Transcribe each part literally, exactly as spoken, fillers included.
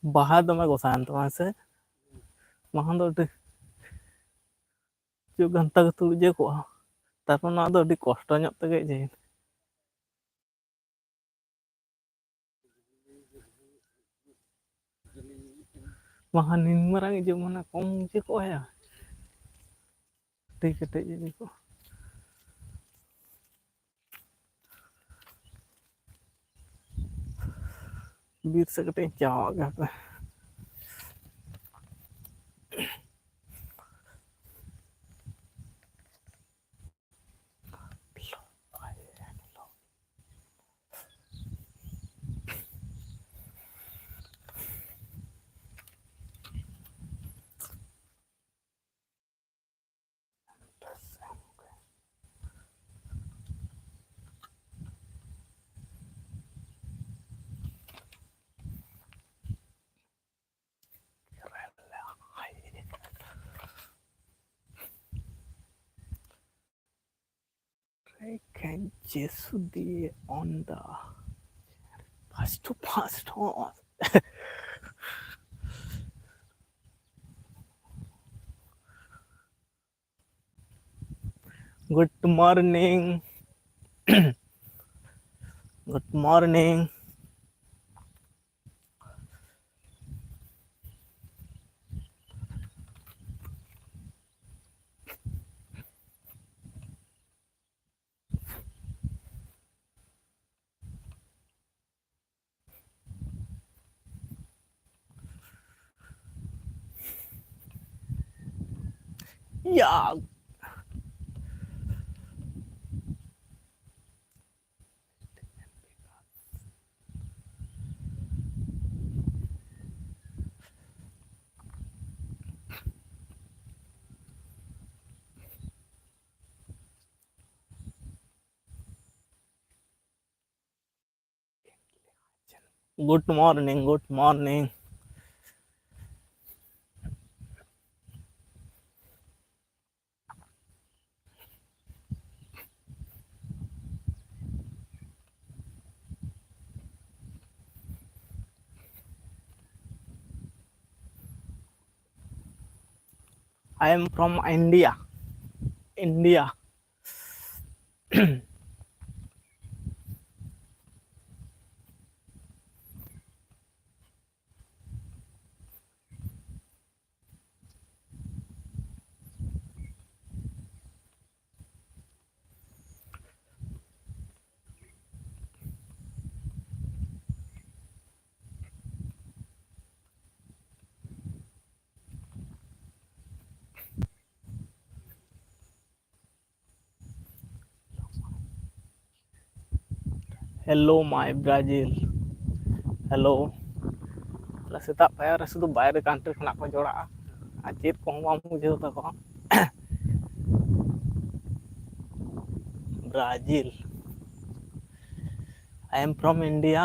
ᱵᱟᱦᱟ ᱫᱚᱢᱮ ᱜᱚᱥᱟᱭᱮᱱ ᱛᱟᱢᱟ, ᱦᱮᱸ ᱥᱮ? ᱵᱟᱠᱷᱟᱱ ᱫᱚ ᱟᱹᱰᱤ ᱪᱮᱫ ᱜᱷᱟᱱᱴᱟ ᱜᱮ ᱛᱩᱲᱩᱡ ᱡᱮ ᱠᱚᱜᱼᱟ᱾ ᱛᱟᱨᱯᱚᱨ ᱱᱚᱣᱟ ᱫᱚ ᱟᱹᱰᱤ ᱠᱚᱥᱴᱚ ᱧᱚᱜ ᱛᱮᱜᱮ ᱤᱭᱟᱹᱭᱮᱱᱟ᱾ ᱵᱟᱠᱷᱟᱱ ᱱᱤᱱ ᱢᱟᱨᱟᱝ ᱤᱭᱟᱹ ᱢᱟᱱᱮ ᱠᱚᱢ ᱤᱭᱟᱹ ᱠᱚᱜᱼᱟ ᱭᱟ᱾ ᱟᱹᱰᱤ ᱠᱮᱴᱮᱡ ᱤᱭᱟᱹ ᱠᱚᱜᱼᱟ᱾ ᱵᱤᱨ ᱥᱮᱫ ᱠᱟᱹᱴᱤᱡ ᱤᱧ ᱪᱟᱞᱟᱣᱟᱜ ᱜᱮ ᱦᱟᱯᱮ᱾ Can Jesu die on the first to first horse. Good morning. Good morning. Ja. Good morning, good morning. I am from India. India. Hello my Brazil. Hello. ᱛᱟᱦᱞᱮ ᱥᱮᱛᱟᱜ ᱯᱟᱭᱟᱨ ᱨᱮ ᱥᱩᱫᱷᱩ ᱵᱟᱭᱨᱮ country ᱠᱷᱚᱱᱟᱜ ᱠᱚ ᱡᱚᱲᱟᱜᱼᱟ, ᱟᱨ ᱪᱮᱫ ᱠᱚᱦᱚᱸ ᱵᱟᱢ ᱵᱩᱡᱷᱟᱹᱣ ᱛᱟᱠᱚᱣᱟ᱾ Brazil. I am from India.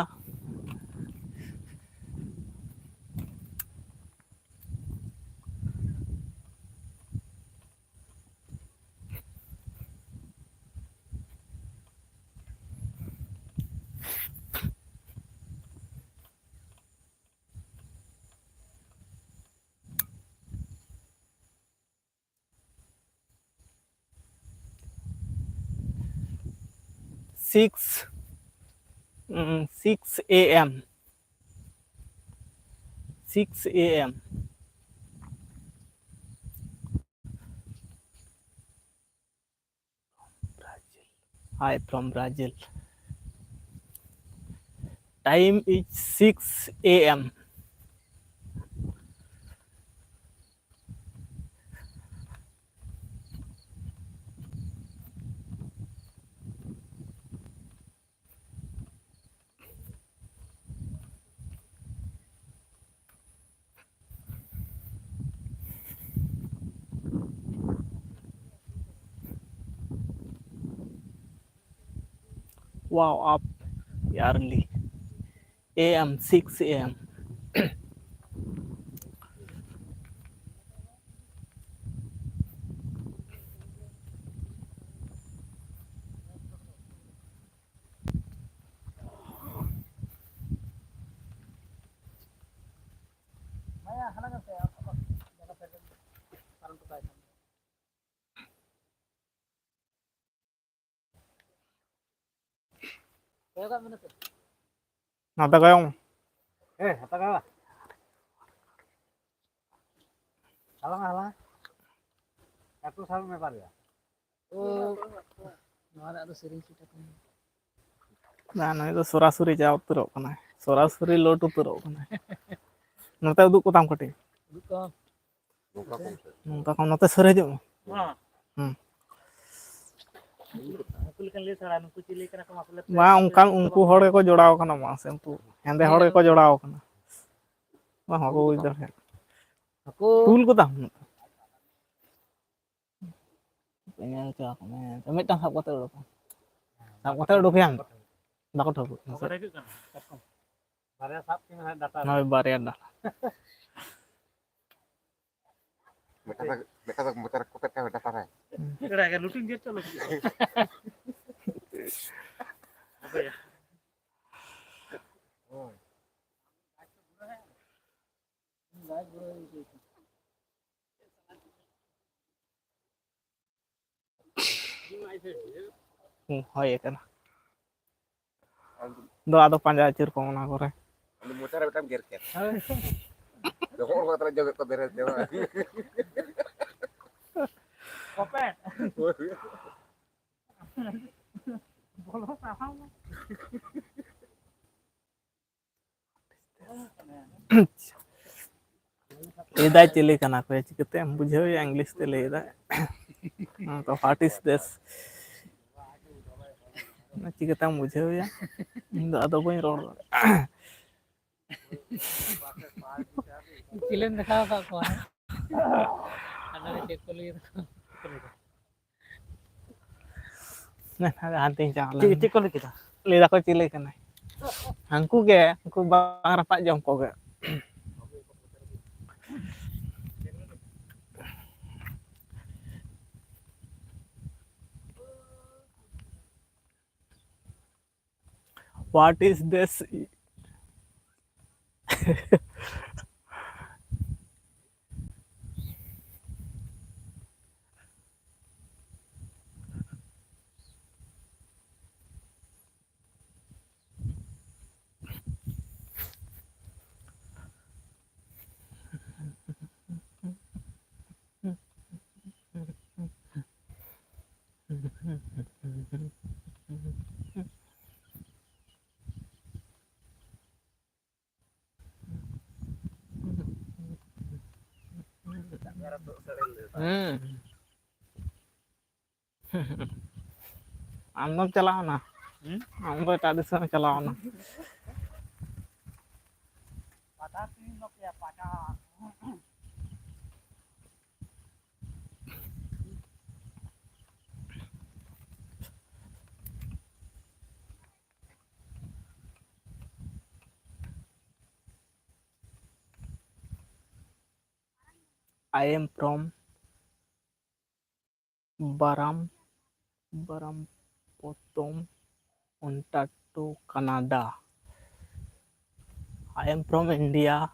Six, mm, six A M. Six A M. Hi from Brazil. Time is six A M. Wow, up early. A M, six A M. ᱱᱚᱛᱮ ᱠᱚᱭᱚᱝ᱾ ᱦᱮᱸ, ᱦᱟᱛᱟᱣ ᱠᱟᱫᱟ᱾ ᱦᱟᱞᱟᱝ, ᱦᱟᱞᱟᱝ᱾ ᱠᱟᱹᱴᱩᱵ ᱥᱟᱵ ᱢᱮ ᱵᱟᱨᱭᱟ᱾ ᱳ, ᱱᱚᱣᱟ ᱨᱮ ᱟᱫᱚ ᱥᱮᱨᱮᱧ ᱥᱮᱴ ᱟᱠᱟᱱᱟ᱾ ᱵᱟᱝ, ᱱᱩᱭ ᱫᱚ ᱥᱚᱨᱟᱥᱚᱨᱤ ᱪᱟ ᱩᱛᱟᱹᱨᱚᱜ ᱠᱟᱱᱟᱭ, ᱥᱚᱨᱟᱥᱚᱨᱤ ᱞᱳᱰ ᱩᱛᱟᱹᱨᱚᱜ ᱠᱟᱱᱟᱭ᱾ ᱱᱚᱛᱮ ᱩᱫᱩᱜ ᱠᱚᱛᱟᱢ ᱠᱟᱹᱴᱤᱡ᱾ ᱩᱫᱩᱜ ᱠᱚ᱾ ᱱᱚᱝᱠᱟ ᱠᱷᱚᱱ ᱱᱚᱛᱮ ᱥᱩᱨ ᱦᱤᱡᱩᱜ ᱢᱮ᱾ ᱦᱮᱸ᱾ ᱦᱩᱸ᱾ ᱩᱱᱠᱩ ᱞᱮᱠᱟᱱ ᱞᱟᱹᱭ ᱥᱟᱲᱟ, ᱱᱩᱠᱩ ᱪᱤᱞᱤ ᱠᱟᱱᱟ ᱠᱚ ᱢᱟᱥᱮ ᱞᱟᱹᱭ ᱯᱮ? ᱵᱟᱝ, ᱚᱱᱠᱟᱱ ᱩᱱᱠᱩ ᱦᱚᱲ ᱜᱮᱠᱚ ᱡᱚᱲᱟᱣ ᱠᱟᱱᱟ, ᱢᱟ ᱥᱮ ᱩᱱᱠᱩ ᱦᱮᱸᱫᱮ ᱦᱚᱲ ᱜᱮᱠᱚ ᱡᱚᱲᱟᱣ ᱠᱟᱱᱟ᱾ ᱵᱟᱝ, ᱵᱟᱠᱚ ᱵᱩᱡᱽ ᱫᱟᱲᱮᱭᱟᱜ᱾ ᱦᱟᱹᱠᱩ᱾ ᱛᱩᱞ ᱠᱚᱫᱟ᱾ ᱧᱮᱞ ᱦᱚᱪᱚ ᱟᱠᱚ ᱢᱮ᱾ ᱢᱤᱫᱴᱟᱝ ᱥᱟᱵ ᱠᱟᱛᱮ ᱩᱰᱩᱠ ᱢᱮ᱾ ᱥᱟᱵ ᱠᱟᱛᱮ ᱩᱰᱩᱠ ᱮᱭᱟᱢ᱾ ᱵᱟᱠᱚ ᱴᱷᱟᱹᱣᱠᱟᱹ᱾ ᱚᱠᱟᱨᱮ ᱦᱤᱡᱩᱜ ᱠᱟᱱᱟ? ᱠᱟᱴᱠᱚᱢ᱾ ᱵᱟᱨᱭᱟ ᱥᱟᱵ ᱠᱤᱱ ᱦᱟᱸᱜ ᱰᱟᱴᱟ ᱨᱮ᱾ ᱦᱳᱭ, ᱵᱟᱨᱭᱟ ᱰᱟᱴᱟ᱾ ᱢᱤᱫᱴᱟᱝ ᱫᱚ, ᱢᱤᱫᱴᱟᱝ ᱫᱚ ᱢᱚᱪᱟ ᱨᱮ ᱠᱚᱯᱮᱫ ᱠᱟᱜ ᱢᱮ ᱰᱟᱴᱟ ᱨᱮ᱾ ᱮᱲᱟ ᱜᱮ ᱞᱩᱴᱤᱧ ᱜᱮ ᱪᱚᱞᱚ᱾ ᱦᱳᱭ᱾ ᱦᱩᱸ, ᱦᱳᱭ ᱟᱠᱟᱱᱟ᱾ ᱫᱚ ᱟᱫᱚ ᱯᱟᱸᱡᱟ ᱟᱹᱪᱩᱨ ᱠᱚᱢ ᱚᱱᱟ ᱠᱚᱨᱮ᱾ ᱩᱱᱤ ᱢᱚᱪᱟ ᱨᱮ ᱢᱤᱫᱴᱟᱝ ᱜᱮᱨ ᱠᱮᱫ᱾ ᱫᱚᱦᱚ ᱚᱲ ᱠᱟᱛᱮ ᱡᱚᱢᱮᱫ ᱠᱚ ᱵᱮᱨᱮᱞ ᱛᱮ ᱵᱟᱝ? ᱠᱚᱯᱮ᱾ ᱵᱚᱞᱚ ᱥᱟᱦᱟᱣ᱾ ᱞᱟᱹᱭᱫᱟᱭ ᱪᱤᱞᱤ ᱠᱟᱱᱟ ᱯᱮ, ᱪᱤᱠᱟᱹᱛᱮᱢ ᱵᱩᱡᱷᱟᱹᱣᱮᱭᱟ? ᱤᱝᱞᱤᱥ ᱛᱮ ᱞᱟᱹᱭᱫᱟᱭ᱾ ᱦᱮᱸ, ᱛᱚ, what is this? ᱪᱤᱠᱟᱹᱛᱮᱢ ᱵᱩᱡᱷᱟᱹᱣᱮᱭᱟ? ᱤᱧ ᱫᱚ ᱟᱫᱚ ᱵᱟᱹᱧ ᱨᱚᱲ ᱫᱟᱲᱮᱭᱟᱜᱼᱟ᱾ ᱪᱤᱞᱤᱢ ᱫᱮᱠᱷᱟᱣ ᱟᱠᱟᱫ ᱠᱚᱣᱟ? ᱟᱫᱚ ᱪᱮᱫ ᱠᱚ ᱞᱟᱹᱭ ᱫᱟᱠᱚ? ᱦᱟᱱᱛᱮᱧ ᱪᱟᱞᱟᱣ ᱪᱮᱫ, ᱞᱮᱱ᱾ ᱪᱮᱫ ᱠᱚ ᱞᱟᱹᱭ ᱠᱮᱫᱟ? ᱞᱟᱹᱭ ᱫᱟᱠᱚ ᱪᱤᱞᱤ ᱠᱟᱱᱟᱭ? ᱦᱟᱹᱱᱠᱩ ᱜᱮ, ᱩᱱᱠᱩ ᱵᱟᱝ ᱨᱟᱯᱟᱜ ᱡᱚᱢ ᱠᱚᱜᱮ᱾ What is this? ᱦᱩᱸ᱾ ᱟᱢ ᱫᱚᱢ ᱪᱟᱞᱟᱣᱱᱟ? ᱦᱩᱸ? ᱟᱢ ᱫᱚ ᱮᱴᱟᱜ ᱫᱤᱥᱚᱢ ᱮᱢ ᱪᱟᱞᱟᱣᱱᱟ᱾ ᱯᱟᱴᱟ ᱛᱤᱧ ᱞᱚᱠᱮᱭᱟ, ᱯᱟᱴᱟ᱾ I am from Baram, Baram Potom, Ontario, Canada. I am from India.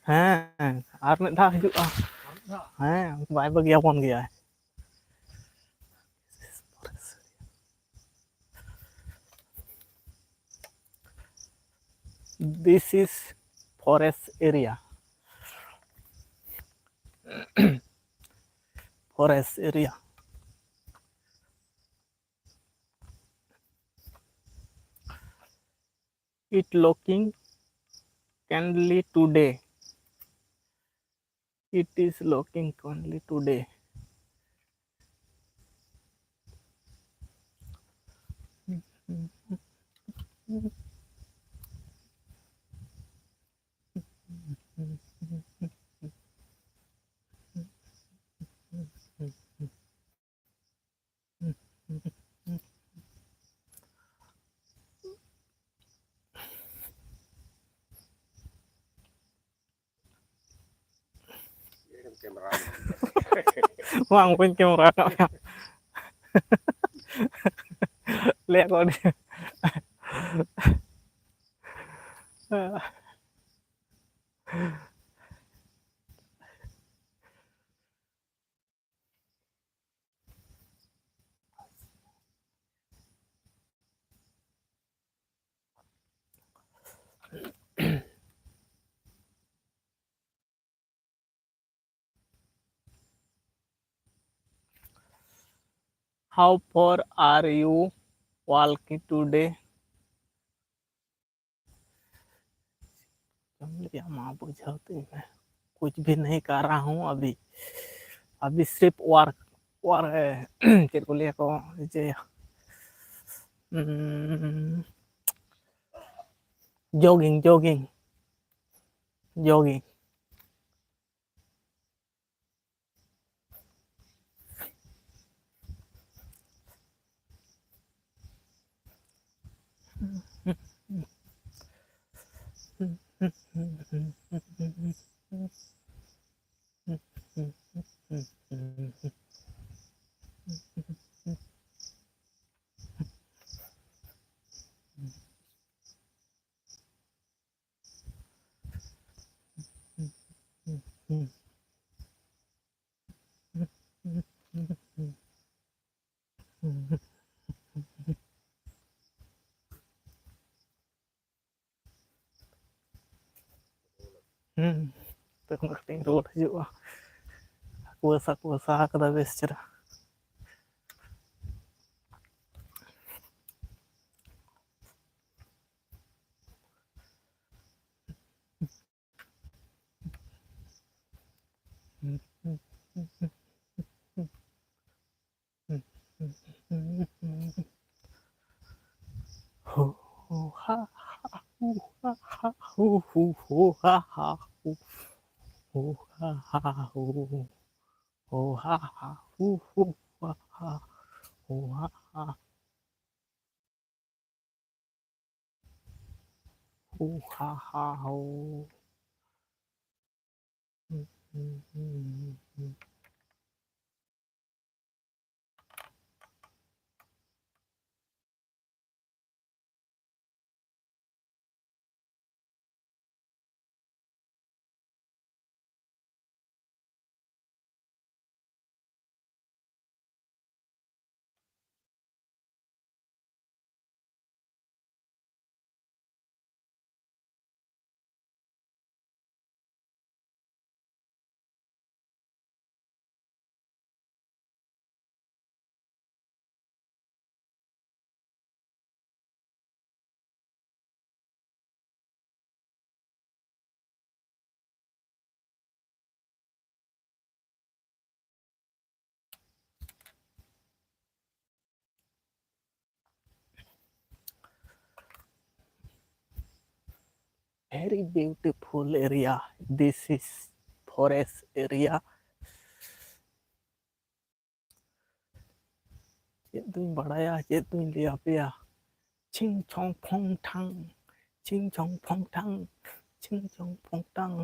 ᱦᱮᱸ, ᱟᱨ ᱢᱤᱫ ᱫᱷᱟᱣ ᱦᱤᱡᱩᱜᱼᱟ᱾ ᱦᱮᱸ, ᱵᱟᱭ ᱵᱟᱹᱜᱤᱭᱟᱵᱚᱱ ᱜᱮᱭᱟᱭ᱾ This is forest area. Forest area. It looking kindly today. It is looking kindly today. ᱵᱟᱝ, ᱵᱟᱹᱧ ᱠᱮᱢᱮᱨᱟ ᱠᱟᱜ ᱢᱮᱭᱟ᱾ ᱞᱟᱹᱭ ᱟᱠᱚ ᱟᱹᱰᱤ How far are you walking today? ᱪᱮᱫ ᱮᱢ ᱞᱟᱹᱭᱟ, ᱢᱟ ᱵᱩᱡᱷᱟᱹᱣ ᱛᱤᱧ ᱢᱮ, कुछ भी नहीं कर रहा हूँ अभी, अभी सिर्फ वॉक, वॉक, ᱪᱮᱫ ᱠᱚ ᱞᱟᱹᱭᱟ ᱠᱚ, ᱡᱮ, ᱩᱸ, jogging, jogging, jogging. ᱦᱩᱸ, ᱛᱚᱠᱷᱚᱱ ᱠᱟᱹᱴᱤᱡ ᱤᱧ ᱨᱩᱣᱟᱹᱲ ᱦᱤᱡᱩᱜᱼᱟ᱾ ᱠᱩᱣᱟᱹᱥᱟ, ᱠᱩᱣᱟᱹᱥᱟ ᱠᱟᱫᱟ ᱵᱮᱥ ᱪᱮᱦᱨᱟ᱾ Hu hu hu ha ha hu. Hu ha ha hu. Hu ha ha hu hu ha ha. Hu ha ha. Hu ha ha hu. Very beautiful area. This is forest area. ᱪᱮᱫ ᱫᱩᱧ ᱵᱟᱲᱟᱭᱟ, ᱪᱮᱫ ᱫᱩᱧ ᱞᱟᱹᱭ ᱟᱯᱮᱭᱟ? ᱪᱷᱤᱝ ᱪᱷᱚᱝ ᱯᱷᱚᱝ ᱴᱷᱟᱝ, ᱪᱷᱤᱝ ᱪᱷᱚᱝ ᱯᱷᱚᱝ ᱴᱷᱟᱝ, ᱪᱷᱤᱝ ᱪᱷᱚᱝ ᱯᱷᱚᱝ ᱴᱷᱟᱝ᱾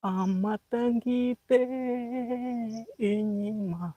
ᱟᱢ ᱢᱟ ᱛᱟᱺᱜᱤ ᱛᱮ ᱤᱧ ᱢᱟ᱾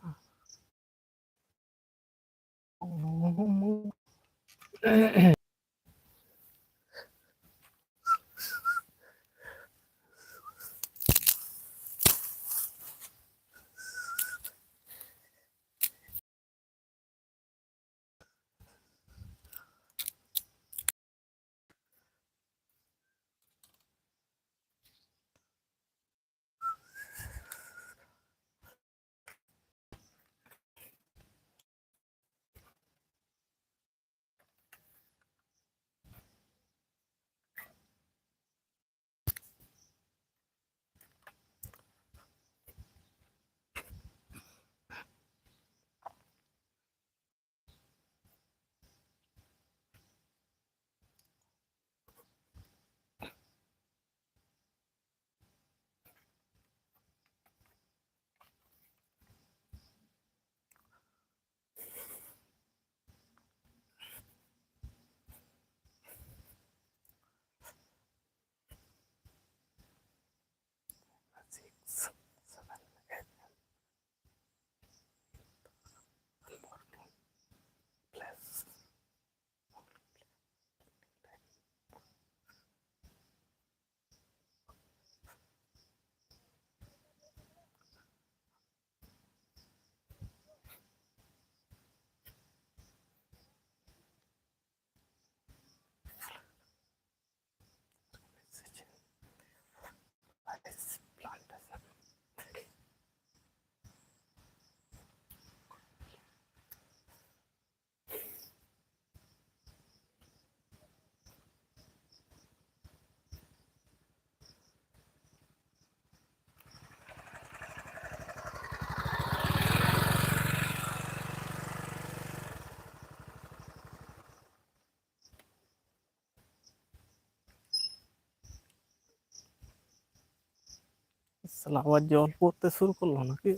তাহলে আবার জল পড়তে শুরু করলো নাকি?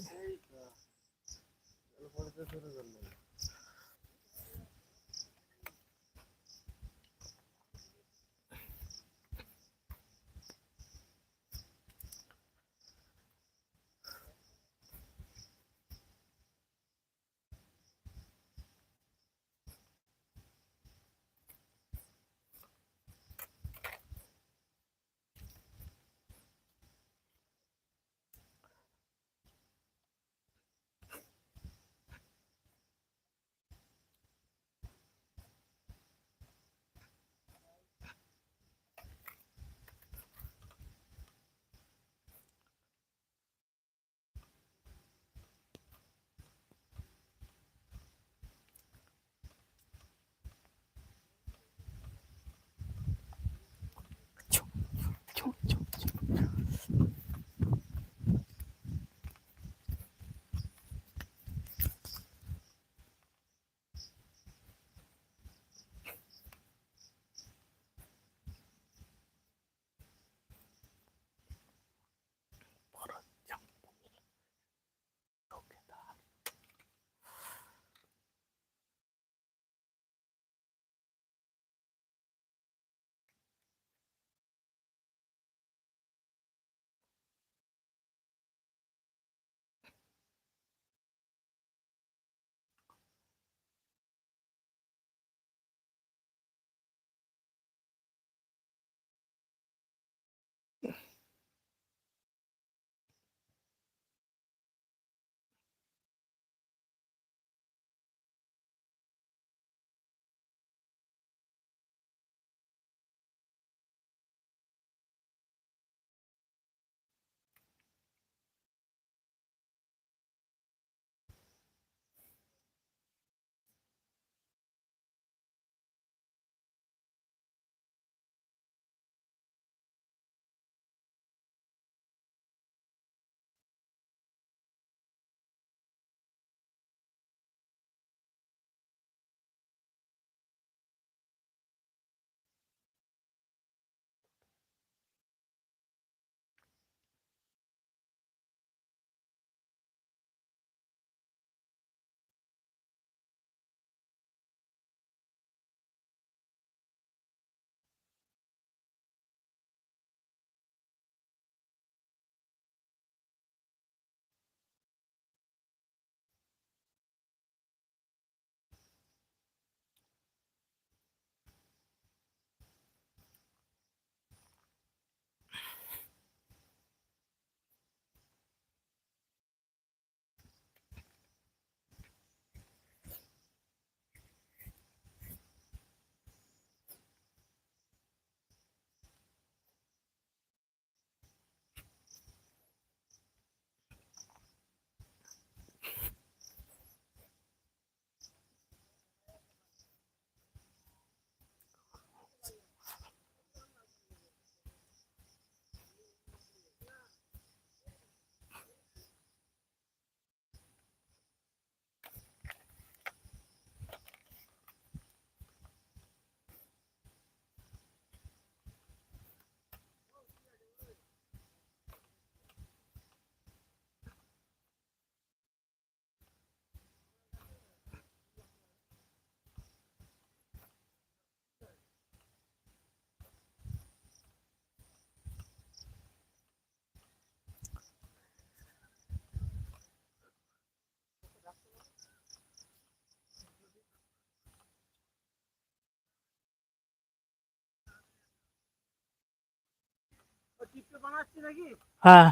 ᱦᱮᱸ᱾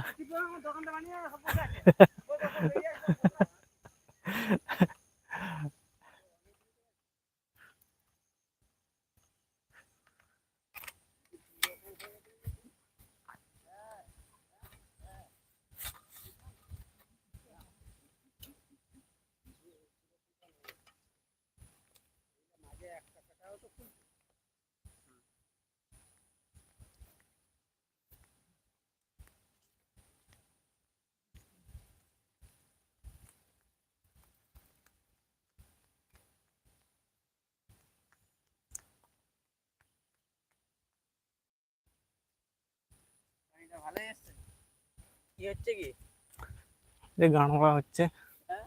পানিটা ভালোই এসছে। কি হচ্ছে কি? যে গান করা হচ্ছে। হ্যাঁ?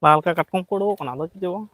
ᱞᱟᱦᱟ ᱞᱮᱠᱟ ᱠᱟᱴᱠᱚᱢ ᱠᱚ ᱩᱰᱩᱠᱚᱜ ᱠᱟᱱᱟ, ᱟᱫᱚ ᱪᱮᱫ ᱪᱚ ᱵᱟᱝ᱾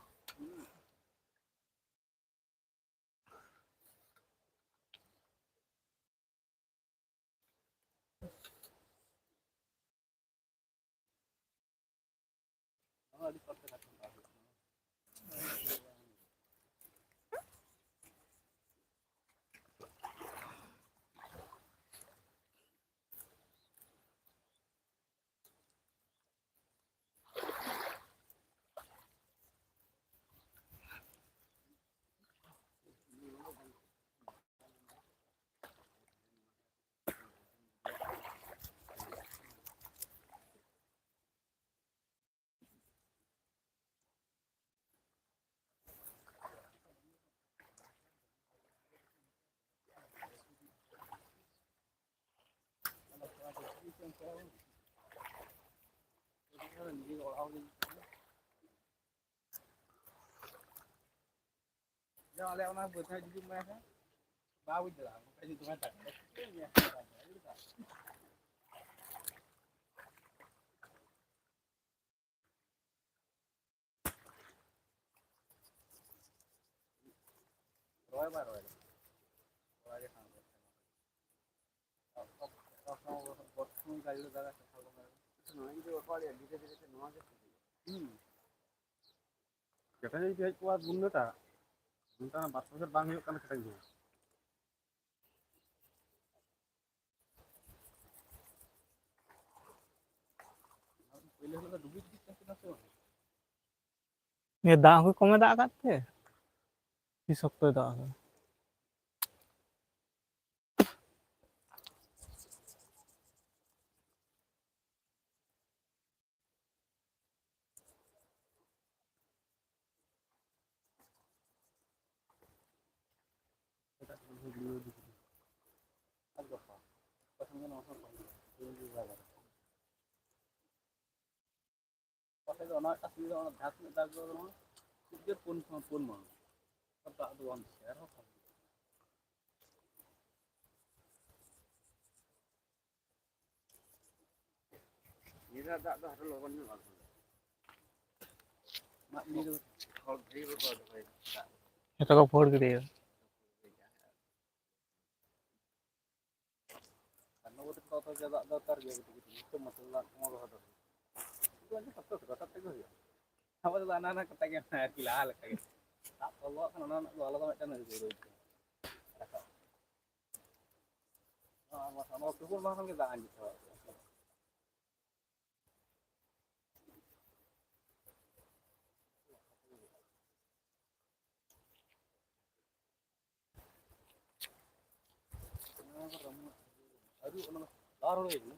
ᱟᱞᱮ ᱚᱱᱟ ᱵᱟᱹᱫᱽ ᱦᱟᱸᱜ ᱡᱩᱫᱤᱢ ᱢᱮᱱᱟ ᱠᱷᱟᱱ, ᱵᱟ ᱵᱩᱡᱽ ᱫᱟᱲᱮᱭᱟᱜᱼᱟ, ᱚᱱᱠᱟ ᱡᱩᱫᱤ ᱫᱚᱢᱮ ᱫᱟᱜ ᱠᱮᱫᱟ᱾ ᱨᱚᱦᱚᱭ ᱵᱟᱭ ᱨᱚᱦᱚᱭ ᱫᱟ᱾ ᱨᱚᱦᱚᱭ ᱜᱮ ᱥᱟᱶ ᱜᱮ᱾ ᱱᱚᱣᱟ ᱡᱩᱫᱤ ᱵᱟᱠᱚ ᱟᱲᱮᱭᱟ, ᱫᱷᱤᱨᱮ ᱫᱷᱤᱨᱮ ᱛᱮ ᱱᱚᱣᱟ ᱜᱮ ᱦᱩᱭᱩᱜᱼᱟ᱾ ᱦᱩᱸ᱾ ᱠᱮᱴᱮᱡ ᱡᱩᱫᱤ ᱦᱮᱡ ᱠᱚᱜᱼᱟ ᱵᱩᱱᱱᱟᱹᱴᱟ, ᱚᱱᱠᱟ ᱵᱟᱨ ᱵᱚᱪᱷᱚᱨ ᱵᱟᱝ ᱦᱩᱭᱩᱜ ᱠᱟᱱᱟ ᱠᱮᱴᱮᱡ ᱦᱚᱸ᱾ ᱯᱳᱭᱞᱳ ᱦᱤᱞᱳᱜ ᱫᱚ ᱰᱩᱵᱩᱡ ᱤᱫᱤᱜ ᱠᱟᱱ ᱛᱟᱦᱮᱱᱟ ᱥᱮ ᱵᱟᱝ? ᱱᱤᱭᱟᱹ ᱫᱟᱜ ᱦᱚᱸ ᱠᱚᱢᱮ ᱫᱟᱜ ᱟᱠᱟᱫ ᱛᱮ, ᱟᱹᱰᱤ ᱥᱚᱠᱛᱚᱭ ᱫᱟᱜ ᱟᱠᱟᱫᱟ᱾ ᱟᱨ ᱫᱚᱥᱟᱨ, ᱯᱨᱚᱛᱷᱚᱢ ᱫᱚ ᱱᱚᱣᱟ ᱠᱷᱚᱱ ᱠᱚᱢ ᱜᱮᱭᱟ᱾ ᱯᱟᱥᱮ ᱫᱚ ᱚᱱᱟ ᱢᱤᱫᱴᱟᱝ ᱥᱤᱢ ᱫᱚ ᱚᱱᱟ ᱫᱷᱟᱥ ᱧᱚᱜ ᱫᱟᱜᱽ ᱫᱚ ᱵᱟᱝ, ᱠᱷᱩᱵ ᱡᱳᱨ ᱯᱩᱱ, ᱯᱩᱱ ᱢᱟᱦᱟ᱾ ᱫᱟᱜ ᱫᱚ ᱵᱟᱝ ᱫᱤᱥᱟᱹᱜᱼᱟ, ᱟᱨᱦᱚᱸ ᱠᱚᱢ᱾ ᱱᱤᱭᱟᱹ ᱫᱷᱟᱣ ᱫᱟᱜ ᱫᱚ ᱟᱨᱦᱚᱸ ᱞᱚᱜᱚᱱ ᱧᱚᱜ ᱵᱟᱝ ᱦᱩᱭᱩᱜᱼᱟ᱾ ᱢᱟᱜ ᱢᱤᱫ ᱦᱚᱲ ᱵᱷᱤᱲ ᱵᱟᱠᱚ ᱫᱚᱦᱚᱭᱟ᱾ ᱡᱚᱛᱚ ᱠᱚ ᱯᱷᱳᱲ ᱠᱮᱫᱮᱭᱟ᱾ ᱟᱨ ᱱᱚᱣᱟ ᱫᱚ ᱛᱚ ᱪᱟᱵᱟᱜ ᱫᱚᱨᱠᱟᱨ ᱜᱮ, ᱠᱟᱹᱴᱤᱡ ᱠᱟᱹᱴᱤᱡ ᱱᱤᱛᱚᱜ ᱢᱚᱥᱞᱟ ᱠᱚᱦᱚᱸ ᱨᱚᱦᱚᱭ ᱫᱚᱨᱠᱟᱨ᱾ ᱩᱱᱠᱩ ᱟᱹᱰᱤ ᱥᱚᱠᱛᱚ ᱥᱚᱠᱛᱚ ᱠᱟᱛᱮ ᱜᱮ ᱦᱩᱭᱩᱜᱼᱟ᱾ ᱟᱵᱚ ᱫᱚ ᱦᱟᱱᱟ ᱱᱟ ᱠᱟᱛᱮ ᱜᱮ ᱟᱨᱠᱤ ᱞᱟᱦᱟ ᱞᱮᱠᱟ ᱜᱮ᱾ ᱫᱟᱜ ᱛᱚᱞᱚᱜ ᱠᱷᱟᱱ ᱚᱱᱟ ᱨᱮᱱᱟᱜ ᱫᱚ ᱟᱞᱟᱫᱟ ᱢᱤᱫᱴᱟᱝ ᱨᱟᱠᱟᱵ᱾ ᱱᱚᱣᱟ ᱢᱚᱥᱞᱟ, ᱱᱚᱣᱟ ᱛᱩᱯᱩ ᱢᱟ ᱠᱷᱟᱱ ᱜᱮ ᱫᱟᱜ ᱟᱸᱡᱮᱫ ᱪᱟᱵᱟᱜᱼᱟ᱾ ᱟᱹᱨᱩᱵ ᱚᱱᱟ ᱵᱟᱨ ᱦᱚᱲ ᱦᱩᱭ ᱠᱟᱱᱟ,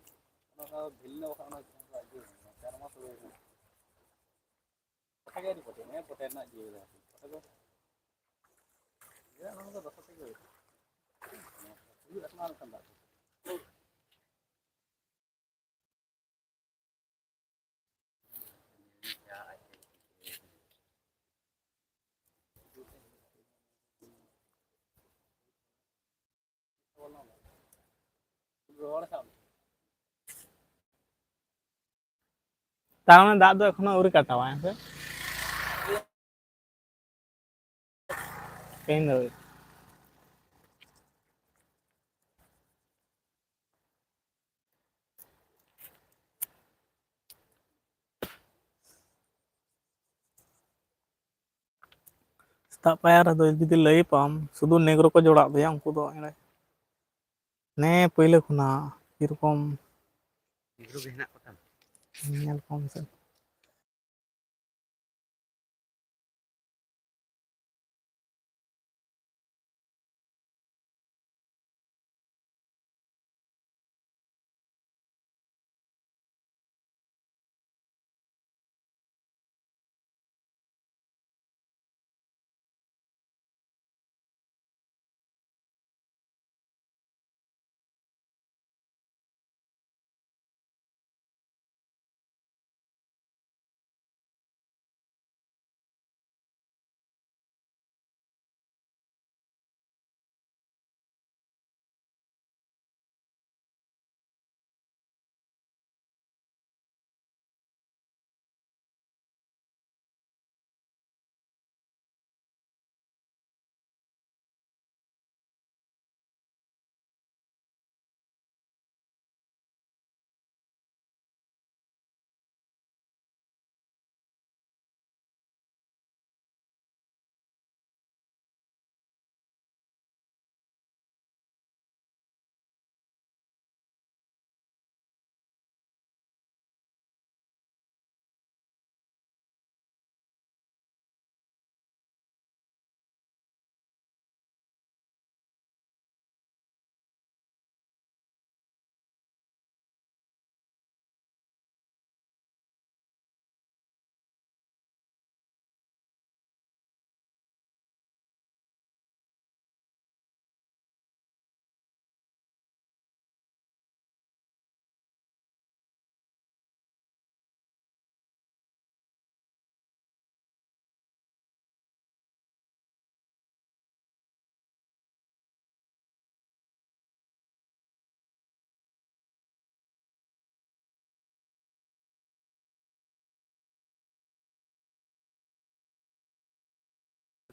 ᱚᱱᱟ ᱵᱷᱤᱞᱱᱟ ᱵᱟᱠᱷᱟᱱ ᱚᱱᱟ ᱪᱟᱨ ᱢᱟᱥ ᱦᱩᱭ ᱠᱟᱱᱟ᱾ ᱠᱟᱛᱷᱟ ᱜᱮ ᱟᱹᱰᱤ ᱯᱚᱴᱮ, ᱦᱮᱸ, ᱯᱚᱴᱮ ᱨᱮᱱᱟᱜ ᱡᱤᱣᱤ ᱫᱚ ᱠᱟᱛᱷᱟ ᱫᱚ, ᱤᱭᱟᱹ, ᱚᱱᱟ ᱫᱚ ᱫᱚᱥᱟᱨ ᱛᱮᱜᱮ ᱦᱩᱭᱩᱜᱼᱟ᱾ ᱦᱩᱭᱩᱜ ᱟᱥᱮ ᱵᱟᱝ ᱚᱱᱠᱟᱱ ᱫᱟᱜ ᱫᱚ? ᱛᱟᱨ ᱢᱟᱱᱮ ᱫᱟᱜ ᱫᱚ ᱮᱠᱷᱚᱱᱳ ᱟᱹᱣᱨᱤ ᱠᱟᱴᱟᱣᱟ, ᱦᱮᱸ ᱥᱮ? ᱛᱮᱦᱮᱧ ᱫᱚ ᱟᱹᱣᱨᱤ᱾ ᱥᱮᱛᱟᱜ ᱯᱟᱭᱟᱨ ᱨᱮᱫᱚ ᱡᱩᱫᱤ ᱞᱟᱹᱭ ᱯᱟᱢ, ᱥᱩᱫᱷᱩ ᱱᱮᱜᱽᱨᱳ ᱠᱚ ᱡᱚᱲᱟᱜ ᱫᱚᱭᱟ ᱩᱱᱠᱩ ᱫᱚ ᱮᱸᱰᱮ᱾ ᱱᱮ ᱯᱟᱹᱭᱞᱟᱹ ᱠᱷᱚᱱᱟᱜ ᱠᱤᱨᱚᱠᱚᱢ ᱱᱮᱜᱽᱨᱳ ᱜᱮ ᱦᱮᱱᱟᱜ ᱠᱚᱛᱟ᱾ ᱧᱮᱞ ᱠᱚᱢ ᱥᱮ᱾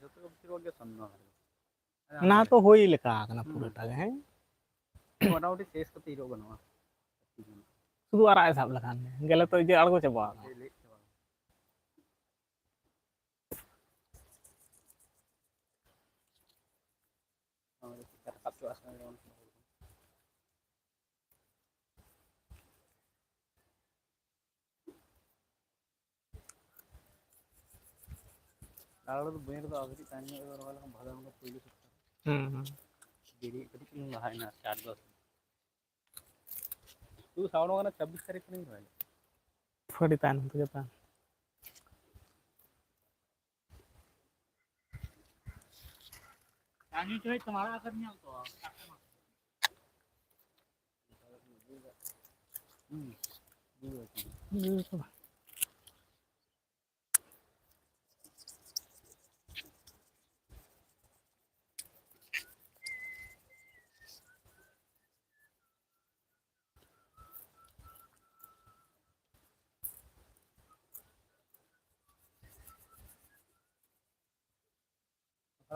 ᱡᱚᱛᱚ ᱵᱮᱥᱤᱨ ᱵᱷᱟᱜᱽ ᱜᱮ ᱥᱚᱨᱱᱚ ᱦᱟᱨ᱾ ᱚᱱᱟ ᱛᱚ ᱦᱩᱭ ᱞᱮᱠᱟ ᱠᱟᱱᱟ ᱦᱩᱸ᱾ ᱯᱩᱨᱟᱹᱴᱟ ᱜᱮ, ᱦᱮᱸ? ᱢᱚᱴᱟᱢᱩᱴᱤ ᱥᱮᱥ ᱠᱟᱛᱮ ᱤᱨᱚᱜ ᱜᱟᱱᱚᱜᱼᱟ᱾ ᱥᱩᱫᱷᱩ ᱟᱨᱟᱜ ᱮ ᱥᱟᱵ ᱞᱮᱠᱷᱟᱱ ᱜᱮ, ᱜᱮᱞᱮ ᱛᱚ ᱤᱭᱟᱹ ᱟᱬᱜᱚ ᱪᱟᱵᱟᱜᱼᱟ᱾ ᱞᱮ-, ᱞᱮ ᱪᱟᱵᱟᱜᱼᱟ᱾ ᱦᱳᱭ, ᱪᱮᱫᱠᱟ ᱨᱟᱠᱟᱵ ᱪᱟᱵᱟᱜ ᱠᱟᱱᱟ ᱡᱮᱢᱚᱱ᱾ ᱟᱨ ᱟᱞᱮ ᱫᱚ ᱵᱟᱹᱭᱦᱟᱹᱲ ᱫᱚ ᱟᱹᱣᱨᱤ ᱛᱟᱭᱚᱢ ᱧᱚᱜ ᱨᱮ ᱨᱚᱦᱚᱭ ᱞᱮᱠᱷᱟᱱ ᱵᱷᱟᱫᱚᱨ ᱵᱚᱸᱜᱟ ᱯᱳᱭᱞᱳ ᱥᱚᱯᱛᱟᱦᱚ᱾ ᱦᱩᱸ, ᱦᱩᱸ᱾ ᱫᱮᱨᱤ ᱠᱟᱹᱴᱤᱡ ᱪᱩᱞᱩᱝ ᱞᱟᱦᱟᱭᱮᱱᱟ, ᱟᱨᱠᱤ ᱟᱴ ᱫᱚᱥ᱾ ᱛᱩ ᱥᱟᱣᱲ ᱵᱚᱸᱜᱟ ᱨᱮᱱᱟᱜ ᱪᱷᱟᱵᱵᱤᱥ ᱛᱟᱹᱨᱤᱠᱷ ᱠᱷᱚᱱᱤᱧ ᱨᱚᱦᱚᱭᱟ᱾ ᱟᱹᱰᱤ ᱛᱟᱭᱱᱚᱢ ᱛᱮᱜᱮ ᱛᱚ᱾ ᱪᱟ ᱧᱩ ᱦᱚᱪᱚᱭ ᱛᱟᱢᱟ, ᱟᱲᱟᱜ ᱟᱠᱟᱫᱤᱧᱟ ᱛᱚ᱾ ᱦᱩᱸ᱾ ᱦᱩᱸ᱾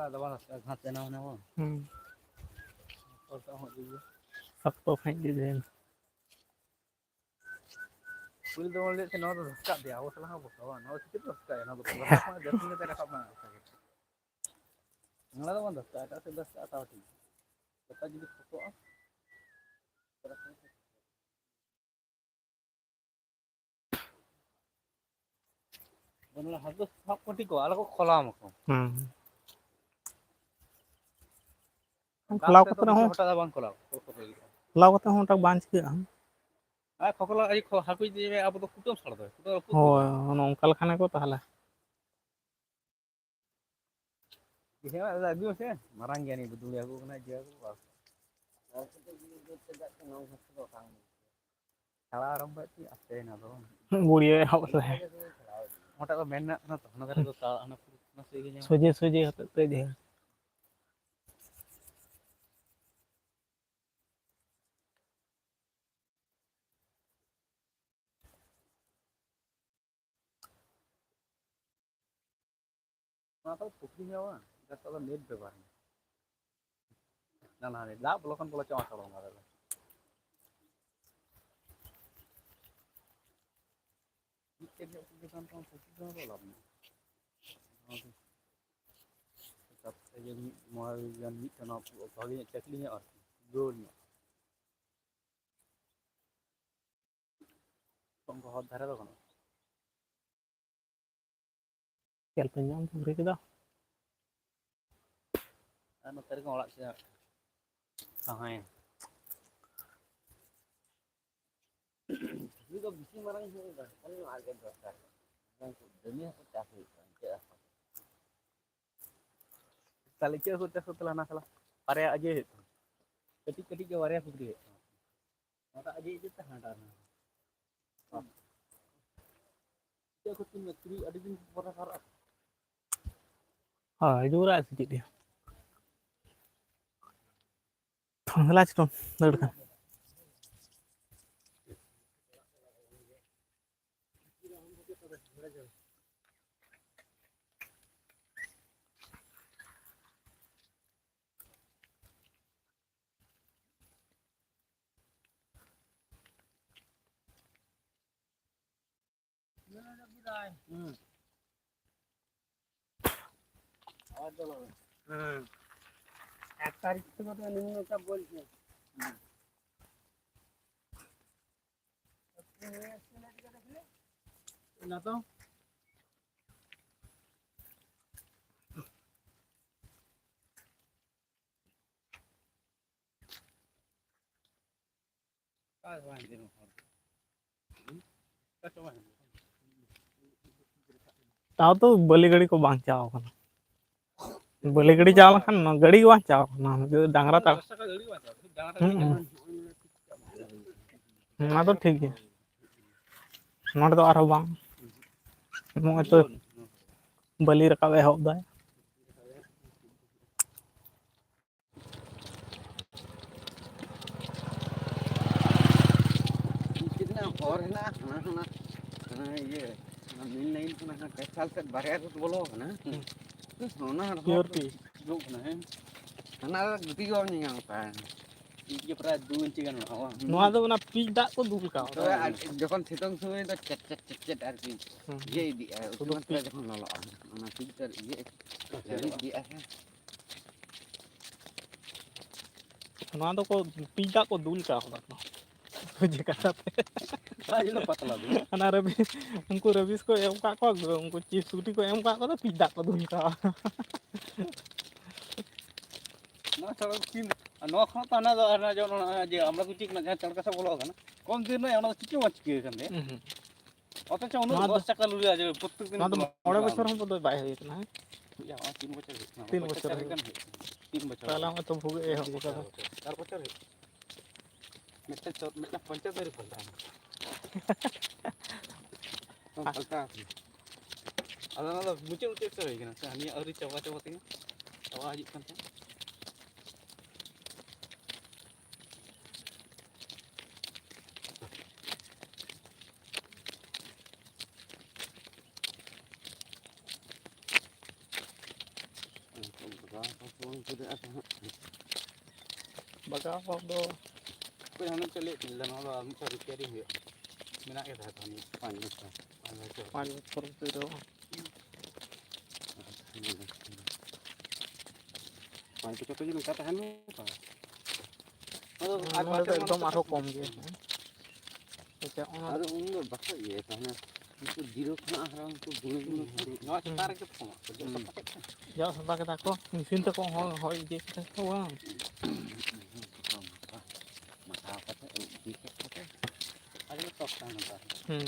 ᱟᱫᱚ ᱵᱟᱝ ᱜᱷᱟᱥ ᱡᱟᱱᱟᱢ ᱮᱱᱟ ᱵᱟᱝ? ᱦᱩᱸ᱾ ᱯᱚᱨ ᱠᱟᱜ ᱦᱚᱸ ᱤᱭᱟᱹ᱾ ᱥᱚᱠᱛᱚ ᱥᱟᱺᱦᱤᱡ ᱜᱮ ᱡᱟᱹᱱᱤᱡ᱾ ᱯᱩᱭᱞᱩ ᱫᱚ ᱵᱚᱱ ᱞᱟᱹᱭᱮᱫ ᱛᱟᱦᱮᱸ, ᱱᱚᱣᱟ ᱫᱚ ᱫᱷᱟᱥᱠᱟᱜ ᱜᱮᱭᱟ, ᱟᱵᱚ ᱥᱟᱞᱟᱜ ᱦᱚᱸ ᱚᱵᱚᱥᱛᱟ ᱵᱟᱝ, ᱱᱚᱣᱟ ᱫᱚ ᱪᱤᱠᱟᱹᱛᱮ ᱫᱷᱟᱥᱠᱟᱜᱼᱟ? ᱱᱚᱣᱟ ᱫᱚ ᱞᱟᱛᱟᱨ ᱠᱷᱚᱱᱟᱜ ᱡᱟᱹᱥᱛᱤ ᱠᱟᱛᱮ ᱨᱟᱠᱟᱵ ᱢᱮ, ᱚᱱᱠᱟ ᱜᱮ᱾ ᱱᱚᱣᱟ ᱫᱚ ᱵᱟᱝ ᱫᱷᱟᱥᱠᱟᱜᱼᱟ, ᱮᱴᱟᱜ ᱥᱮᱫ ᱫᱷᱟᱥᱠᱟᱜᱼᱟ, ᱛᱟᱣ ᱴᱷᱤᱠ᱾ ᱞᱟᱛᱟᱨ ᱡᱩᱫᱤ ᱯᱷᱚᱛᱚᱜᱼᱟ, ᱚᱱᱟ ᱦᱟᱹᱠᱩ ᱥᱟᱵ ᱯᱟᱹᱴᱤ ᱠᱚ ᱟᱞᱚ ᱠᱚ ᱠᱷᱚᱞᱟᱣ ᱢᱟᱠᱚ᱾ ᱦᱩᱸ᱾ ᱫᱟᱜ ᱠᱷᱚᱞᱟᱣ ᱥᱮᱫ ᱫᱚ ᱠᱟᱛᱮ ᱵᱮᱥᱤ ᱦᱚᱸ ᱦᱚᱴᱟᱜ ᱫᱚ ᱵᱟᱝ ᱠᱷᱚᱞᱟᱣ᱾ ᱠᱷᱚᱞᱟᱣ ᱠᱟᱛᱮ ᱦᱚᱸ ᱚᱱᱠᱟ ᱵᱟᱝ ᱪᱤᱠᱟᱹᱜᱼᱟ᱾ ᱟᱨ ᱠᱷᱚᱠᱞᱟ, ᱟᱭ ᱠᱷᱚ-, ᱦᱟᱹᱠᱩ ᱡᱩᱫᱤ ᱟᱵᱚ ᱫᱚ ᱠᱩᱴᱟᱹᱢ ᱥᱟᱲ ᱫᱚ, ᱠᱩᱴᱟᱹᱢ ᱨᱟᱹᱯᱩᱫ ᱦᱳᱭ, ᱜᱚᱫᱚᱜᱼᱟ᱾ ᱚᱱᱮ ᱚᱱᱠᱟ ᱞᱮᱠᱷᱟᱱ ᱜᱮᱠᱚ ᱛᱟᱦᱚᱞᱮ᱾ ᱦᱮᱸ, ᱟᱫᱚ ᱟᱹᱜᱩ ᱢᱮᱥᱮ, ᱢᱟᱨᱟᱝ ᱜᱮᱭᱟ ᱱᱤᱭᱟᱹ ᱫᱩᱫᱩᱲᱤ ᱦᱟᱹᱠᱩ ᱠᱟᱱᱟᱭ, ᱡᱮ ᱦᱟᱹᱠᱩ ᱵᱟᱥ᱾ ᱠᱷᱮᱞᱟ ᱟᱨᱟᱢᱵᱷᱚᱭᱮᱫ ᱛᱮ ᱟᱥᱛᱮᱭᱮᱱᱟ ᱫᱚ᱾ ᱜᱩᱲᱤᱭᱟᱹ ᱮᱦᱚᱵ ᱞᱮ᱾ ᱚᱱᱟᱴᱟᱜ ᱫᱚ ᱢᱮᱱ ᱨᱮᱱᱟᱜ ᱠᱟᱱᱟ ᱛᱚ, ᱦᱟᱱᱟ ᱫᱷᱟᱨᱮ ᱫᱚ ᱛᱟᱲᱟᱜ, ᱦᱟᱱᱟ ᱯᱩᱨᱟᱹ ᱥᱚᱡᱷᱮ ᱥᱚᱡᱷᱮ ᱦᱚᱛᱮᱡ ᱛᱮ ᱡᱮ᱾ ᱚᱱᱟ ᱫᱚ ᱯᱩᱠᱷᱨᱤ ᱦᱩᱭᱩᱜᱼᱟ ᱵᱟᱝ? ᱡᱟᱦᱟᱸ ᱫᱚ ᱱᱮᱴ ᱵᱮᱵᱚᱦᱟᱨ ᱢᱮ᱾ ᱱᱟ, ᱱᱟ, ᱱᱟ, ᱫᱟᱜ ᱵᱚᱞᱚ ᱠᱷᱟᱱ ᱵᱚᱞᱚ ᱪᱚ ᱟᱥᱟᱲ ᱵᱚᱸᱜᱟ ᱨᱮᱫᱚ᱾ ᱢᱤᱫᱴᱮᱱ ᱜᱮ ᱚᱥᱩᱵᱤᱫᱷᱟ ᱠᱟᱱ ᱛᱟᱢᱟ, ᱯᱚᱸᱪᱤᱥ ᱡᱚᱱ ᱫᱚ ᱞᱟᱵᱷ ᱢᱮᱱᱟᱜᱼᱟ᱾ ᱛᱟᱯᱚᱨᱮ ᱡᱮ ᱢᱤᱫ ᱢᱚᱬᱮ ᱜᱟᱱ ᱢᱤᱫᱴᱮᱱ ᱵᱷᱟᱜᱮ ᱧᱚᱜ ᱪᱟᱹᱠᱨᱤ ᱧᱚᱜ ᱟᱨᱠᱤ, ᱡᱳᱨ ᱧᱚᱜ᱾ ᱚᱱᱠᱟ ᱦᱚᱨ ᱫᱷᱟᱨᱮ ᱫᱚ ᱜᱟᱱᱚᱜᱼᱟ᱾ ᱧᱮᱞ ᱯᱮ ᱧᱟᱢ ᱯᱩᱠᱷᱨᱤ ᱠᱮᱫᱟ᱾ ᱟᱨ ᱱᱚᱛᱮ ᱨᱮᱜᱮ ᱚᱲᱟᱜ ᱥᱮᱫ ᱛᱟᱦᱮᱸ᱾ ᱯᱩᱠᱷᱨᱤ ᱫᱚ ᱵᱮᱥᱤ ᱢᱟᱨᱟᱝ ᱦᱩᱭᱩᱜᱼᱟ, ᱠᱷᱟᱹᱞᱤ ᱱᱚᱣᱟ ᱜᱮ ᱫᱚᱨᱠᱟᱨ᱾ ᱫᱟᱹᱢᱤ ᱦᱟᱹᱠᱩ ᱪᱟᱥ ᱦᱩᱭᱩᱜ ᱠᱟᱱᱟ, ᱤᱪᱟᱹᱜ ᱦᱟᱹᱠᱩ᱾ ᱛᱟᱦᱞᱮ ᱤᱪᱟᱹᱜ ᱦᱟᱹᱠᱩ ᱪᱟᱥ ᱠᱚ ᱛᱟᱦᱞᱮ ᱦᱟᱱᱟ ᱥᱟᱞᱟ ᱵᱟᱨᱭᱟ ᱤᱭᱟᱹ ᱦᱩᱭᱩᱜ ᱛᱟᱢᱟ, ᱠᱟᱹᱴᱤᱡ ᱠᱟᱹᱴᱤᱡ ᱜᱮ ᱵᱟᱨᱭᱟ ᱯᱩᱠᱷᱨᱤ ᱦᱩᱭᱩᱜ ᱛᱟᱢᱟ᱾ ᱱᱚᱣᱟᱴᱟᱜ ᱤᱭᱟᱹ ᱤᱭᱟᱹ ᱛᱮ ᱦᱟᱸᱰᱟ ᱱᱟ᱾ ᱤᱪᱟᱹᱜ ᱦᱟᱹᱠᱩ ᱛᱤᱱ ᱛᱩᱨᱩᱭ ᱟᱹᱰᱤ ᱫᱤᱱ ᱯᱚᱨᱮ ᱦᱟᱨᱟᱜᱼᱟ᱾ ᱦᱳᱭ, ᱡᱳᱨᱟᱜ ᱥᱮ ᱪᱮᱫ ᱭᱟ? ᱛᱷᱚᱝᱞᱟ ᱪᱤᱠᱟᱹᱢ ᱫᱟᱹᱲ ᱠᱟᱱ? ᱦᱩᱸ᱾ ᱦᱩᱸ᱾ ᱮᱠ ᱛᱟᱹᱨᱤᱠᱷ ᱛᱮ ᱢᱚᱛᱞᱚᱵ ᱱᱤᱢᱱᱚ ᱪᱟᱯ ᱵᱚᱞᱪᱷᱮ᱾ ᱦᱩᱸ᱾ ᱚᱱᱟ ᱛᱚ᱾ ᱛᱟᱣ ᱛᱚ ᱵᱟᱹᱞᱤ ᱜᱟᱹᱰᱤ ᱠᱚ ᱵᱟᱝ ᱪᱟᱣ ᱠᱟᱱᱟ᱾ ᱵᱟᱹᱞᱤ ᱜᱟᱹᱰᱤ ᱪᱟᱣ ᱞᱮᱱᱠᱷᱟᱱ ᱱᱚᱣᱟ ᱜᱟᱹᱰᱤ ᱜᱮ ᱵᱟᱝ ᱪᱟᱣ ᱠᱟᱱᱟ, ᱰᱟᱝᱨᱟ ᱛᱟᱲ-, ᱦᱩᱸ, ᱦᱩᱸ᱾ ᱚᱱᱟ ᱫᱚ ᱴᱷᱤᱠ ᱜᱮᱭᱟ᱾ ᱱᱚᱰᱮ ᱫᱚ ᱟᱨᱦᱚᱸ ᱵᱟᱝ᱾ ᱱᱚᱜᱼᱚᱭ ᱛᱚ ᱵᱟᱹᱞᱤ ᱨᱟᱠᱟᱵ ᱮᱦᱚᱵ ᱫᱟᱭ᱾ ᱪᱮᱫ ᱨᱮᱱᱟᱜ ᱦᱚᱨ ᱦᱮᱱᱟᱜᱼᱟ? ᱦᱟᱱᱟ, ᱦᱟᱱᱟ, ᱦᱟᱱᱟ ᱤᱭᱟᱹ, ᱚᱱᱟ ᱢᱮᱱ ᱞᱟᱭᱤᱱ ᱠᱷᱚᱱᱟᱜ ᱦᱟᱱᱟ ᱠᱟᱪᱷᱟᱞ ᱥᱮᱫ ᱵᱟᱨᱭᱟ ᱨᱳᱰ ᱵᱚᱞᱚ ᱟᱠᱟᱱᱟ᱾ ᱦᱩᱸ᱾ ᱚᱱᱟ ᱦᱚᱲ ᱯᱤᱭᱳᱨ ᱯᱤ᱾ ᱡᱚᱜ ᱠᱟᱱᱟ, ᱦᱮᱸ? ᱦᱟᱱᱟ ᱨᱮ ᱜᱩᱴᱤ ᱜᱮ ᱵᱟᱢ ᱧᱮᱧᱟᱢ ᱠᱟᱜᱼᱟ᱾ ᱤᱧ ᱜᱮ ᱯᱨᱟᱭ ᱫᱩ ᱤᱧᱪᱤ ᱜᱟᱱ ᱢᱮᱱᱟᱜᱼᱟ, ᱵᱟᱝ? ᱱᱚᱣᱟ ᱫᱚ ᱚᱱᱟ ᱯᱤᱪ ᱫᱟᱜ ᱠᱚ ᱫᱩᱞ ᱠᱟᱣᱫᱟ᱾ ᱛᱚᱵᱮ ᱟᱨ ᱡᱚᱠᱷᱚᱱ ᱥᱤᱛᱩᱝ ᱥᱚᱢᱚᱭ ᱫᱚ ᱪᱮᱫ ᱪᱮᱫ ᱪᱮᱫ ᱪᱮᱫ ᱟᱨᱠᱤ ᱦᱩᱸ᱾ ᱤᱭᱟᱹ ᱤᱫᱤᱜᱼᱟ, ᱥᱩᱫᱷᱩ ᱚᱛᱤᱢᱟᱛᱨᱟ ᱯᱤᱪ᱾ ᱡᱚᱠᱷᱚᱱ ᱞᱚᱞᱚᱜᱼᱟ, ᱚᱱᱟ ᱯᱤᱪ ᱫᱚ ᱤᱭᱟᱹ ᱞᱟᱹᱵᱤᱫ ᱤᱫᱤᱜᱼᱟ ᱥᱮ᱾ ᱱᱚᱣᱟ ᱫᱚᱠᱚ ᱯᱤᱪ ᱫᱟᱜ ᱠᱚ ᱫᱩᱞ ᱠᱟᱣᱫᱟ ᱠᱚ᱾ ᱵᱩᱡᱽ ᱠᱟᱫᱟ ᱯᱮ? ᱵᱟᱝ, ᱤᱧ ᱫᱚ ᱯᱟᱛᱞᱟ ᱫᱩᱞ᱾ ᱚᱱᱟ ᱨᱮ ᱩᱱᱠᱩ ᱨᱮᱵᱤᱥ ᱠᱚ ᱮᱢ ᱠᱟᱜ ᱠᱚᱣᱟ, ᱩᱱᱠᱩ ᱪᱤᱯᱥ ᱜᱩᱴᱤ ᱠᱚ ᱮᱢ ᱠᱟᱜ ᱠᱚᱣᱟ, ᱯᱤᱪ ᱫᱟᱜ ᱠᱚ ᱫᱩᱞ ᱠᱟᱣᱟ᱾ ᱱᱚᱣᱟ ᱪᱷᱟᱲᱟ ᱛᱤᱱ, ᱟᱨ ᱱᱚᱣᱟ ᱠᱷᱚᱱᱟᱜ ᱛᱚ ᱦᱟᱱᱟ ᱫᱚ, ᱦᱟᱱᱟ ᱡᱮ, ᱚᱱᱟ ᱡᱮ ᱟᱢᱲᱟ ᱠᱩᱪᱤ ᱠᱷᱚᱱᱟᱜ ᱡᱟᱦᱟᱸ ᱪᱟᱲ ᱠᱟᱥᱟ ᱵᱚᱞᱚ ᱟᱠᱟᱱᱟ, ᱠᱚᱢ ᱫᱤᱱ ᱨᱮ ᱚᱱᱟ ᱫᱚ ᱪᱤᱠᱟᱹ ᱵᱟᱝ ᱪᱤᱠᱟᱹ ᱟᱠᱟᱱ ᱛᱟᱭᱟ? ᱦᱩᱸ, ᱦᱩᱸ᱾ ᱚᱛᱷᱚᱪᱚ ᱩᱱᱟᱹᱜ ᱱᱚᱣᱟ ᱫᱚ, ᱞᱚᱥ ᱪᱟᱠᱟ ᱞᱩᱲᱤᱭᱟ ᱡᱮ ᱯᱨᱚᱛᱮᱠ ᱫᱤᱱ ᱱᱚᱣᱟ ᱫᱚ ᱵᱚᱞᱚ ᱢᱚᱬᱮ ᱟᱠᱟᱱᱟ᱾ ᱵᱚᱪᱷᱚᱨ ᱦᱚᱸ ᱵᱚᱫᱚᱞ ᱵᱟᱭ ᱦᱩᱭ ᱟᱠᱟᱱᱟ, ᱦᱮᱸ? ᱦᱩᱭᱩᱜᱼᱟ, ᱦᱚᱸᱜᱼᱚᱭ ᱛᱤᱱ ᱵᱚᱪᱷᱚᱨ ᱦᱩᱭᱩᱜ ᱠᱟᱱᱟ᱾ ᱛᱤᱱ ᱵᱚᱪᱷᱚᱨ ᱦᱩᱭᱩᱜ ᱠᱟᱱᱟ᱾ ᱛᱤᱱ ᱵᱚᱪᱷᱚᱨ ᱛᱟᱦᱚᱞᱮ ᱦᱩᱭᱩᱜ ᱦᱚᱸᱜᱼᱚᱭ ᱛᱚ ᱵᱷᱩᱜᱟᱹᱜ ᱮᱦᱚᱵ ᱠᱟᱫᱟ᱾ ᱠᱟᱱᱟ᱾ ᱪᱟᱨ ᱵᱚᱪᱷᱚᱨ ᱦᱩᱭᱩᱜ ᱠᱟᱱᱟ᱾ ᱢᱤᱫᱴᱟᱝ ᱪᱚ-, ᱢᱤᱫᱴᱟᱝ ᱯᱚᱧᱪᱟᱭᱮᱛ ᱟᱹᱣᱨᱤ ᱯᱟᱞᱴᱟᱜᱼᱟ᱾ ᱵᱟᱝ ᱯᱟᱞᱴᱟᱣ ᱟᱠᱟᱱᱟ᱾ ᱟᱫᱚ ᱚᱱᱟ ᱫᱚ ᱢᱩᱪᱟᱹᱫ ᱢᱩᱪᱟᱹᱫ ᱥᱮᱫ ᱦᱩᱭ ᱠᱟᱱᱟ ᱥᱮ, ᱱᱤᱭᱟᱹ ᱟᱹᱣᱨᱤ ᱪᱟᱵᱟ ᱪᱟᱵᱟ ᱛᱮᱜᱮ ᱪᱟᱵᱟ ᱦᱤᱡᱩᱜ ᱠᱟᱱ ᱛᱟᱦᱮᱸᱫ᱾ ᱵᱟᱜᱟᱣ ᱫᱚ ᱚᱠᱚᱭ ᱦᱟᱱᱮ ᱪᱮᱫ ᱞᱟᱹᱭᱮᱫ ᱛᱟᱦᱮᱸ, ᱱᱚᱣᱟ ᱫᱚ ᱟᱨ ᱢᱤᱫᱴᱟᱝ ᱨᱤᱯᱮᱭᱟᱨᱤᱝ ᱦᱩᱭᱩᱜᱼᱟ, ᱢᱮᱱᱟᱜ ᱜᱮ ᱛᱟᱦᱮᱸ ᱠᱟᱱᱟ᱾ ᱯᱟᱸᱪ ᱵᱚᱪᱷᱚᱨ᱾ ᱯᱟᱸᱪ ᱵᱚᱪᱷᱚᱨ᱾ ᱯᱟᱸᱪ ᱵᱚᱪᱷᱚᱨ ᱵᱷᱤᱛᱤᱨ ᱨᱮ ᱵᱟᱝ? ᱯᱟᱸᱪ ᱵᱚᱪᱷᱚᱨ ᱛᱮᱜᱮ ᱱᱚᱝᱠᱟ ᱛᱟᱦᱮᱱ ᱢᱟ᱾ ᱟᱫᱚ ᱟᱨ ᱱᱚᱰᱮ ᱵᱟᱨ ᱫᱚ ᱥᱮᱨᱢᱟ ᱮᱠᱫᱚᱢ ᱫᱚ ᱟᱨᱦᱚᱸ ᱠᱚᱢ ᱜᱮ᱾ ᱟᱪᱪᱷᱟ, ᱚᱱᱟ ᱟᱫᱚ ᱩᱱ ᱫᱚ ᱵᱟᱠᱚ ᱤᱭᱟᱹᱭᱟ, ᱛᱟᱦᱮᱱᱟ᱾ ᱩᱱᱠᱩ ᱡᱤᱨᱟᱹ ᱠᱷᱚᱱᱟᱜ ᱦᱟᱨᱟ, ᱩᱱᱠᱩ ᱵᱩᱲᱦᱤ ᱵᱩᱲᱦᱤ ᱠᱚ᱾ ᱱᱚᱣᱟ ᱪᱮᱛᱟᱱ ᱨᱮᱜᱮ ᱯᱷᱚᱢᱟᱜ ᱠᱚ, ᱡᱚᱜ ᱦᱩᱸ᱾ ᱥᱟᱯᱷᱟ ᱠᱮᱫ ᱠᱷᱟᱱ᱾ ᱡᱚᱜ ᱥᱟᱯᱷᱟ ᱠᱮᱫᱟ ᱠᱚ, ᱢᱮᱥᱤᱱ ᱛᱮᱠᱚ ᱦᱚᱸ ᱦᱚᱭ ᱤᱫᱤ ᱠᱮᱫᱟ ᱠᱚ, ᱵᱟᱝ? ᱢᱟᱠᱷᱟᱣ ᱠᱟᱛᱮ, ᱤᱫᱤ ᱠᱮᱫ ᱠᱚᱛᱮ᱾ ᱟᱹᱰᱤ ᱥᱚᱠᱛ ᱛᱟᱦᱮᱱᱟ ᱛᱟᱦᱚᱞᱮ᱾ ᱦᱩᱸ᱾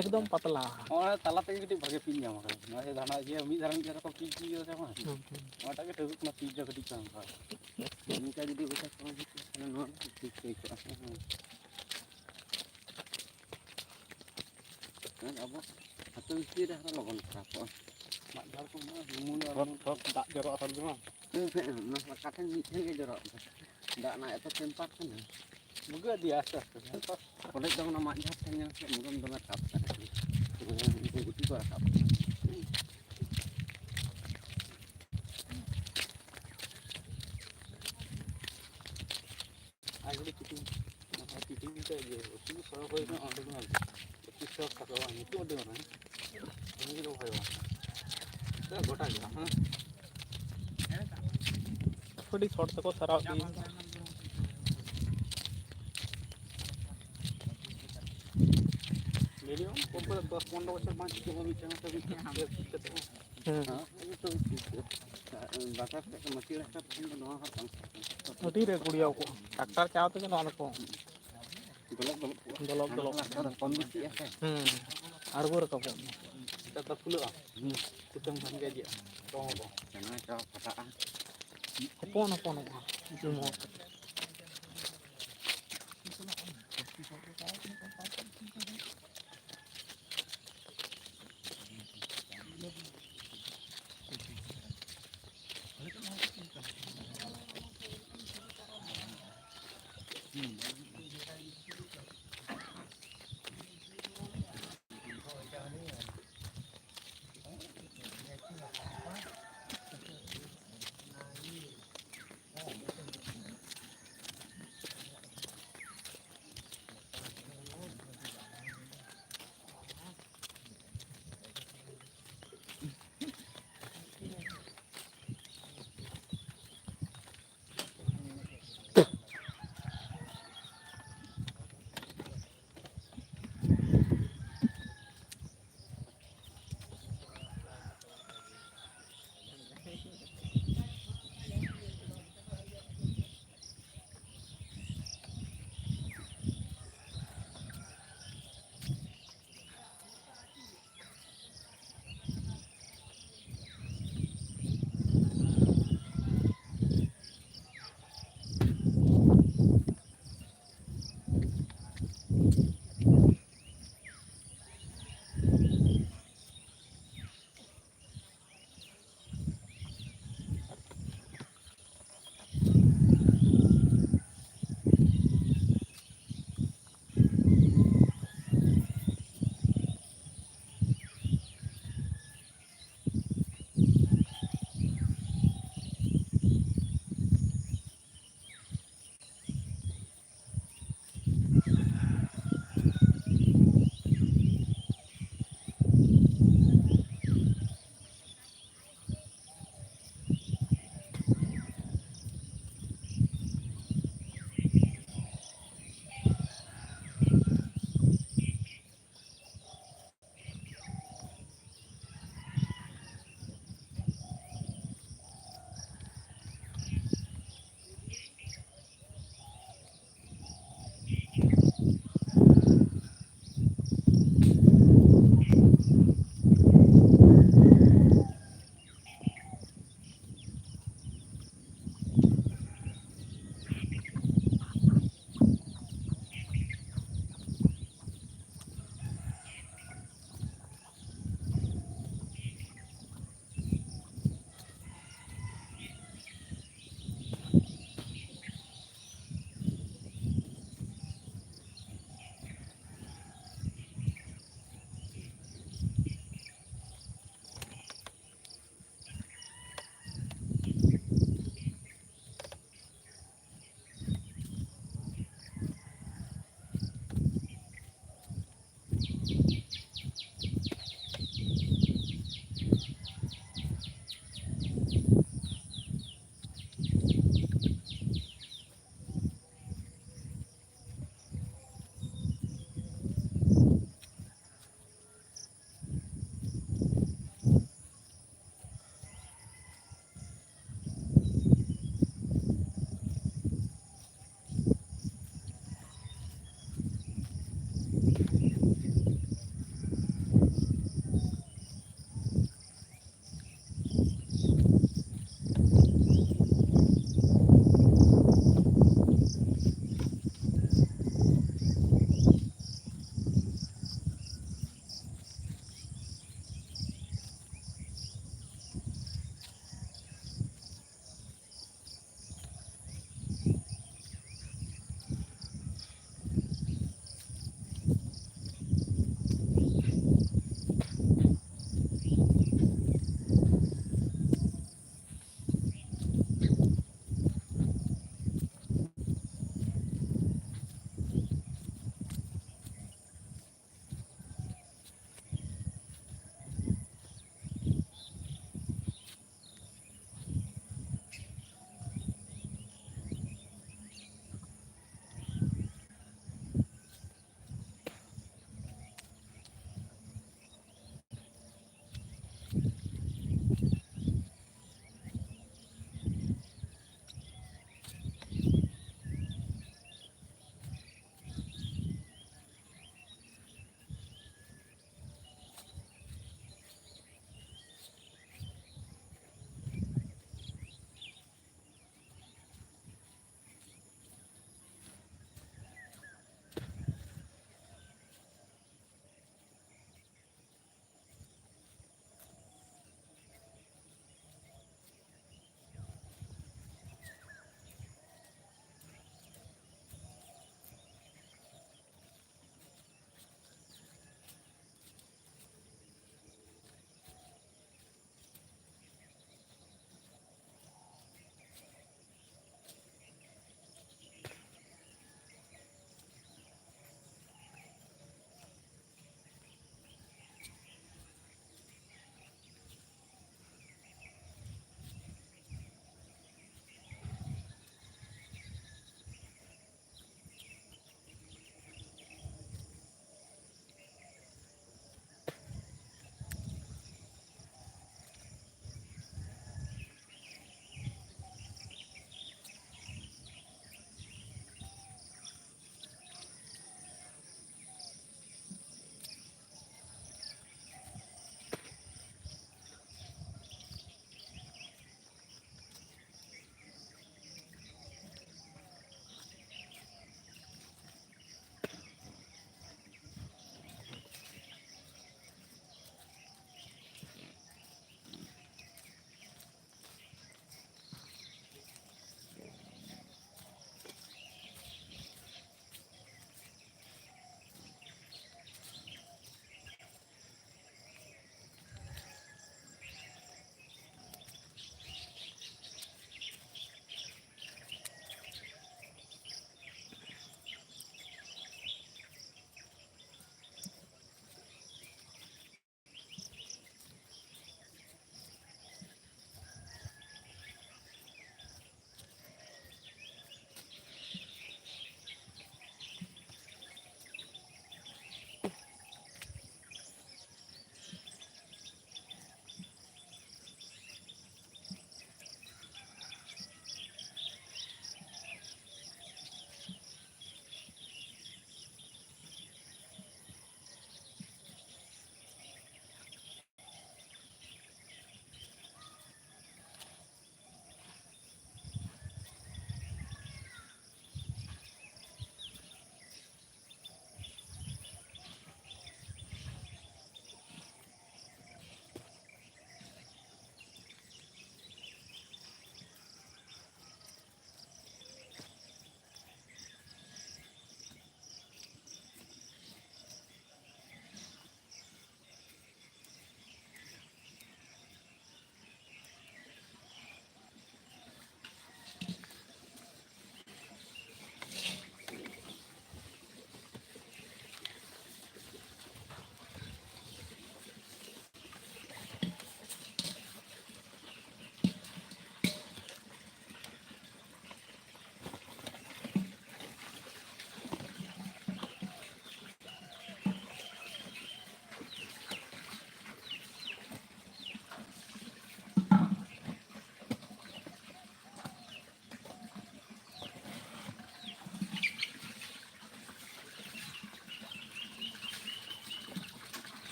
ᱮᱠᱫᱚᱢ ᱯᱟᱛᱞᱟ᱾ ᱱᱚᱜᱼᱚᱭ ᱛᱟᱞᱟ ᱛᱮᱜᱮ ᱠᱟᱹᱴᱤᱡ ᱵᱷᱟᱜᱮ ᱯᱤᱪ ᱧᱟᱢ ᱟᱠᱟᱫᱟ᱾ ᱱᱚᱜᱼᱚᱭ ᱡᱮ ᱦᱟᱱᱟ ᱤᱭᱟᱹ ᱢᱤᱫ ᱫᱷᱟᱨᱮ ᱢᱤᱫ ᱫᱷᱟᱨᱮ ᱠᱚ ᱯᱤᱪ ᱤᱭᱟᱹ ᱠᱟᱫᱟ ᱵᱟᱝ? ᱦᱩᱸ, ᱦᱩᱸ᱾ ᱱᱚᱣᱟᱴᱟᱜ ᱜᱮ ᱴᱷᱟᱹᱣᱠᱟᱹᱜ ᱠᱟᱱᱟ ᱯᱤᱪ ᱫᱚ ᱠᱟᱹᱴᱤᱡ ᱠᱚ ᱮᱢ ᱠᱟᱜᱼᱟ᱾ ᱱᱤᱝᱠᱟ ᱡᱩᱫᱤ ᱜᱚᱴᱟ ᱠᱚ ᱦᱤᱡᱩᱜ ᱠᱷᱟᱱ ᱱᱚᱣᱟ ᱫᱚ ᱴᱷᱤᱠ ᱦᱩᱭ ᱠᱚᱜᱼᱟ᱾ ᱦᱮᱸ, ᱦᱮᱸ᱾ ᱟᱨ ᱟᱵᱚ ᱟᱹᱛᱩ ᱵᱷᱤᱛᱤᱨ ᱨᱮ ᱟᱨᱦᱚᱸ ᱞᱚᱜᱚᱱ ᱠᱷᱟᱨᱟᱯᱚᱜᱼᱟ᱾ ᱢᱟᱫ ᱡᱷᱟᱲ ᱠᱚ ᱢᱟ ᱩᱢᱩᱞ ᱟᱨ ᱴᱷᱚᱯ, ᱩᱢᱩᱞ᱾ ᱴᱷᱚᱯ ᱫᱟᱜ ᱡᱚᱨᱚᱜᱼᱟ ᱥᱟᱹᱨᱤ ᱜᱮ ᱵᱟᱝ? ᱦᱮᱸ, ᱦᱮᱸ, ᱚᱱᱟ ᱚᱠᱟ ᱴᱷᱮᱱ ᱢᱤᱫ ᱴᱷᱮᱱ ᱜᱮ ᱡᱚᱨᱚᱜ ᱠᱟᱱᱟ᱾ ᱫᱟᱜ ᱨᱮᱱᱟᱜ ᱮᱛᱚ temper ᱠᱟᱱᱟ᱾ ᱵᱷᱩᱜᱟᱹᱜ ᱤᱫᱤᱭᱟ ᱟᱥᱛᱮ ᱟᱥᱛᱮ᱾ ᱠᱚᱞᱮᱡᱽ ᱫᱚ ᱚᱱᱟ ᱢᱟᱫ ᱡᱷᱟᱲ ᱴᱷᱮᱱ ᱧᱮᱞ ᱠᱮᱫ ᱢᱩᱨᱟᱹᱢ ᱫᱚᱢᱮ ᱴᱟᱯ ᱠᱟᱱᱟ᱾ ᱩᱱᱠᱩ ᱜᱩᱴᱤ ᱠᱚ ᱨᱟᱠᱟᱵ ᱠᱟᱱᱟ᱾ ᱠᱤᱴᱤᱝ, ᱚᱱᱟ ᱠᱤᱴᱤᱝ ᱛᱮ ᱤᱭᱟᱹ ᱦᱩᱭᱩᱜᱼᱟ᱾ ᱥᱩᱫᱷᱩ ᱥᱚᱲᱚᱠ ᱦᱩᱭ ᱠᱟᱱᱟ, ᱚᱸᱰᱮ ᱠᱷᱚᱱᱟᱜ ᱯᱚᱸᱪᱤᱥ ᱴᱟᱠᱟ ᱠᱚ ᱦᱟᱛᱟᱣᱟ, ᱱᱤᱛᱚᱜ ᱟᱹᱰᱤ ᱢᱟᱨᱟᱝ᱾ ᱩᱱᱤ ᱫᱚ ᱵᱷᱟᱭ ᱵᱟᱝ᱾ ᱥᱮ ᱜᱚᱴᱟ ᱜᱮ, ᱦᱮᱸ? ᱟᱹᱰᱤ ᱥᱚᱴ ᱛᱮᱠᱚ ᱥᱟᱨᱟᱣ ᱤᱫᱤᱭᱮᱫᱟ᱾ ᱢᱤᱱᱤᱢᱟᱢ ᱠᱚᱢ ᱠᱚᱨᱮ ᱫᱚᱥ ᱯᱚᱱᱨᱚ ᱵᱚᱪᱷᱚᱨ ᱵᱟᱝ ᱪᱤᱠᱟᱹᱜᱼᱟ, ᱢᱤᱫᱴᱟᱝ ᱦᱚᱸ ᱢᱤᱫᱴᱟᱝ ᱦᱚᱸ ᱵᱟᱝ ᱪᱤᱠᱟᱹᱜᱼᱟ᱾ ᱦᱮᱸ᱾ ᱵᱟᱡᱟᱨ ᱥᱮᱫ ᱫᱚ ᱢᱟᱹᱴᱭᱟᱹᱲ ᱦᱟᱥᱟ ᱛᱟᱦᱮᱱ ᱫᱚ ᱱᱚᱣᱟ ᱦᱚᱸ ᱵᱟᱝ ᱥᱟᱯᱷᱟ᱾ ᱟᱹᱰᱤ ᱨᱮ ᱜᱩᱲᱤᱭᱟᱹᱣ ᱠᱚᱜᱼᱟ᱾ ᱴᱨᱟᱠᱴᱟᱨ ᱪᱟᱣ ᱛᱮᱜᱮ ᱱᱚᱣᱟ ᱫᱚᱠᱚ ᱫᱚᱞᱚᱵ ᱫᱚᱞᱚᱵ ᱠᱚᱜᱼᱟ᱾ ᱫᱚᱞᱚᱵ ᱦᱟᱱᱟ ᱫᱚᱞᱚᱵ᱾ ᱠᱚ ᱠᱚᱢ ᱵᱮᱥᱤᱜᱼᱟ ᱥᱮ᱾ ᱦᱮᱸ, ᱟᱬᱜᱚ ᱨᱟᱠᱟᱵᱚᱜ ᱢᱮ᱾ ᱱᱮᱛᱟᱨ ᱫᱚ ᱯᱷᱩᱞᱟᱹᱜᱼᱟ᱾ ᱦᱩᱸ᱾ ᱥᱤᱛᱩᱝ ᱠᱷᱟᱱ ᱜᱮ ᱤᱭᱟᱹᱜᱼᱟ, ᱠᱚᱢᱚᱜᱼᱟ᱾ ᱪᱟᱱᱟ ᱪᱚ ᱯᱷᱟᱴᱟᱜᱼᱟ᱾ ᱦᱚᱯᱚᱱ ᱦᱚᱯᱚᱱᱚᱜᱼᱟ, ᱡᱩᱢᱟᱹ᱾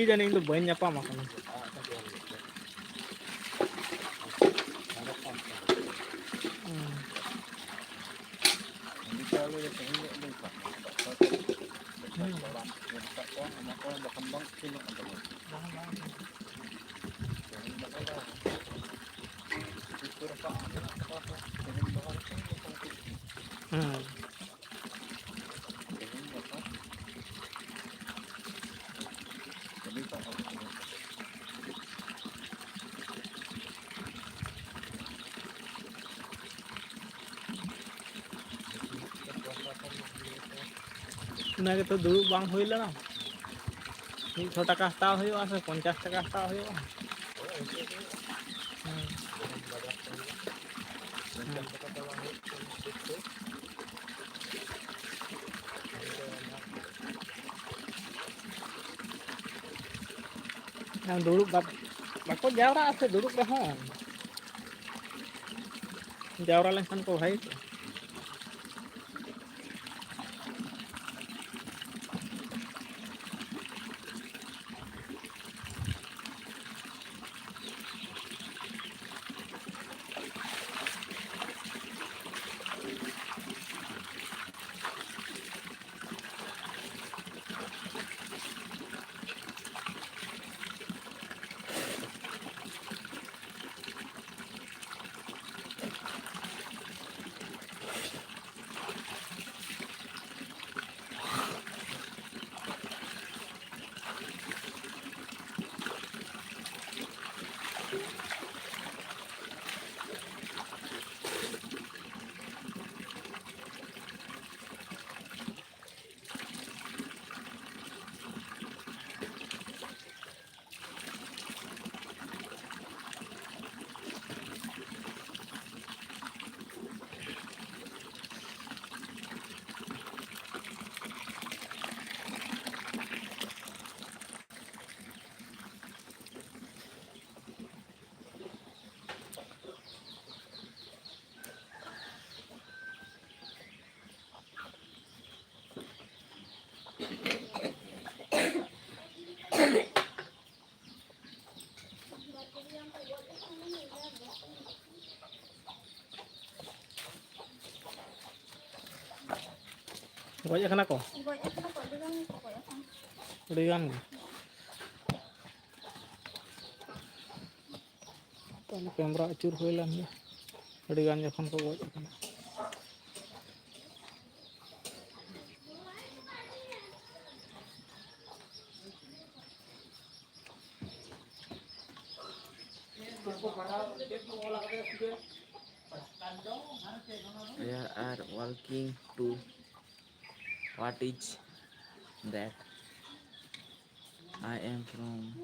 ᱠᱤ ᱡᱟᱹᱱᱤ, ᱤᱧ ᱫᱚ ᱵᱟᱹᱧ ᱧᱟᱯᱟᱢ ᱟᱠᱟᱱᱟ᱾ ᱦᱩᱸ᱾ ᱦᱩᱸ᱾ ᱦᱩᱸ᱾ ᱚᱱᱟ ᱜᱮᱛᱚ ᱫᱩᱲᱩᱵ ᱵᱟᱝ ᱦᱩᱭ ᱞᱮᱱᱟ᱾ ᱢᱤᱫᱥᱚ ᱴᱟᱠᱟ ᱦᱟᱛᱟᱣ ᱦᱩᱭᱩᱜᱼᱟ ᱥᱮ ᱯᱚᱧᱪᱟᱥ ᱴᱟᱠᱟ ᱦᱟᱛᱟᱣ ᱦᱩᱭᱩᱜᱼᱟ? ᱦᱩᱸ᱾ ᱦᱩᱸ᱾ ᱫᱩᱲᱩᱵ ᱵᱟ-, ᱵᱟᱠᱚ ᱡᱟᱣᱨᱟᱜᱼᱟ ᱥᱮ ᱫᱩᱲᱩᱵ ᱨᱮᱦᱚᱸ᱾ ᱡᱟᱣᱨᱟ ᱞᱮᱱᱠᱷᱟᱱ ᱠᱚ ᱵᱷᱟᱜᱮ ᱠᱚᱜᱼᱟ᱾ ᱜᱚᱡ ᱟᱠᱟᱱᱟ ᱠᱚ? ᱜᱚᱡ ᱟᱠᱟᱱᱟ ᱠᱚ, ᱟᱹᱰᱤ ᱜᱟᱱ ᱜᱮᱠᱚ ᱜᱚᱡ ᱟᱠᱟᱱᱟ᱾ ᱟᱹᱰᱤ ᱜᱟᱱ ᱜᱮ᱾ ᱛᱟᱦᱞᱮ ᱠᱮᱢᱨᱟ ᱟᱹᱪᱩᱨ ᱦᱩᱭ ᱞᱮᱱ ᱜᱮ, ᱟᱹᱰᱤ ᱜᱟᱱ ᱡᱚᱠᱷᱚᱱ ᱠᱚ ᱜᱚᱡ ᱟᱠᱟᱱᱟ᱾ Where are walking to? What is that? I am from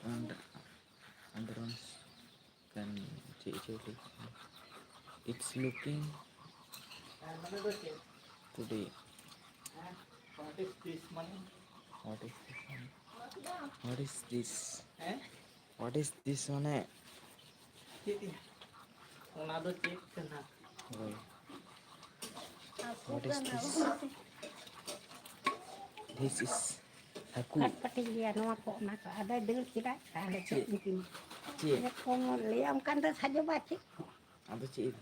and Androns can, it's looking today. What is this, man? What is this, man? What is this? What is this, ᱢᱟᱱᱮ? ᱪᱮᱫ ᱤᱧ? ᱚᱱᱟ ᱫᱚ ᱪᱮᱫ ᱠᱟᱱᱟ? ᱦᱳᱭ᱾ ᱦᱟᱹᱠᱩ What is ᱠᱟᱱᱟ᱾ This? This is ᱦᱟᱹᱠᱩ᱾ ᱯᱷᱟᱴᱯᱟᱴᱤ ᱜᱮᱭᱟ ᱱᱚᱣᱟ ᱠᱚ, ᱚᱱᱟ ᱠᱚ᱾ ᱟᱫᱚᱭ ᱫᱟᱹᱲ ᱠᱮᱫᱟ, ᱛᱟᱦᱞᱮ ᱪᱮᱫ ᱪᱮᱫ? ᱢᱤᱛᱟᱹᱧᱟ? ᱪᱮᱫ? ᱪᱮᱫ ᱠᱚ ᱞᱟᱹᱭᱟ, ᱚᱱᱠᱟᱱ ᱫᱚ ᱥᱟᱡᱚᱵᱟ ᱪᱮᱫ? ᱟᱫᱚ ᱪᱮᱫ?